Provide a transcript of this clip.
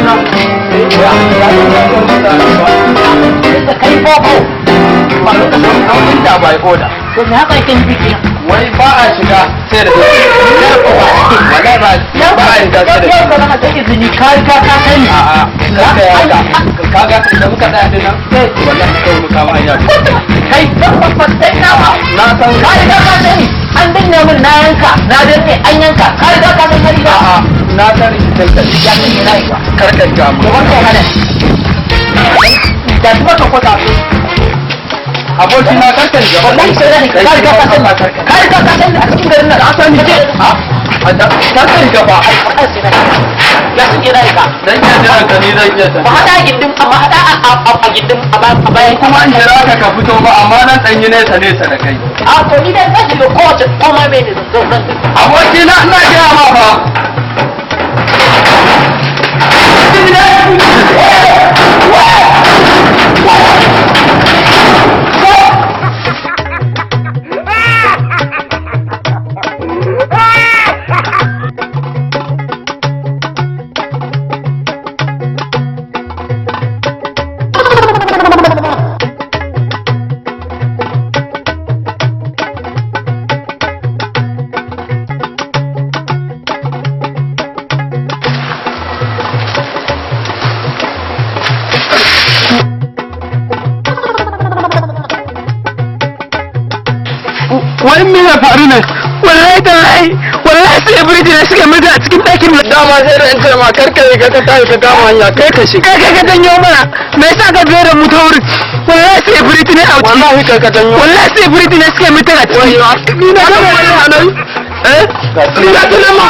Abokina. Kai boko Ba da by order. To me haka yake nufi kenan? Wai ba a shiga sai da wallahi ba ba a shiga sai da Yau ka zama ta izini, ka riga ka sani. A'a, kaga ya ga kaga da muka tsaya din nan, wallahi kawai muka ma hanya. Kai, tabbas sai na ba. Na san. Ka riga ka sani an danne min, na yanka, na danne, an yanka. Ka riga ka san hali ba. A'a, na san rikicin ka. Ya san ne na yi ba. Karka ga mu. To barka hana da kuma ka kwata. Abokina, karka ga. Wallahi sai da ka riga ka sani, ka riga ka sani a cikin garin nan. Ka sani a karka ga ba. Sai na ya san ne na yi ba. Dan iya jiran ka, ni zan iya Ba tafi. hada gindin, amma hada a gindin a bayan. Kuma in jira ka ka fito ba, amma nan dan yi nesa nesa da kai. A to, ni dan zan shiga kowace koma mai ne zan Abokina, ina gaya ma fa. Wai me ya faru ne? Wallahi tallahi, wallahi sai birji na shiga murga a cikin ɗakin nan. Dama sai da in ce ma karka yi ka tashi ka kama hanya kai ka shiga. Kai kai ka janyo mana. Me yasa ka biyo da mu ta wurin? Wallahi sai birji ne a ciki. Wallahi kai ka janyo. Wallahi sai birji ne suka mutu a ciki. Ni na gama wani hanan. Eh, ni na tuna ma.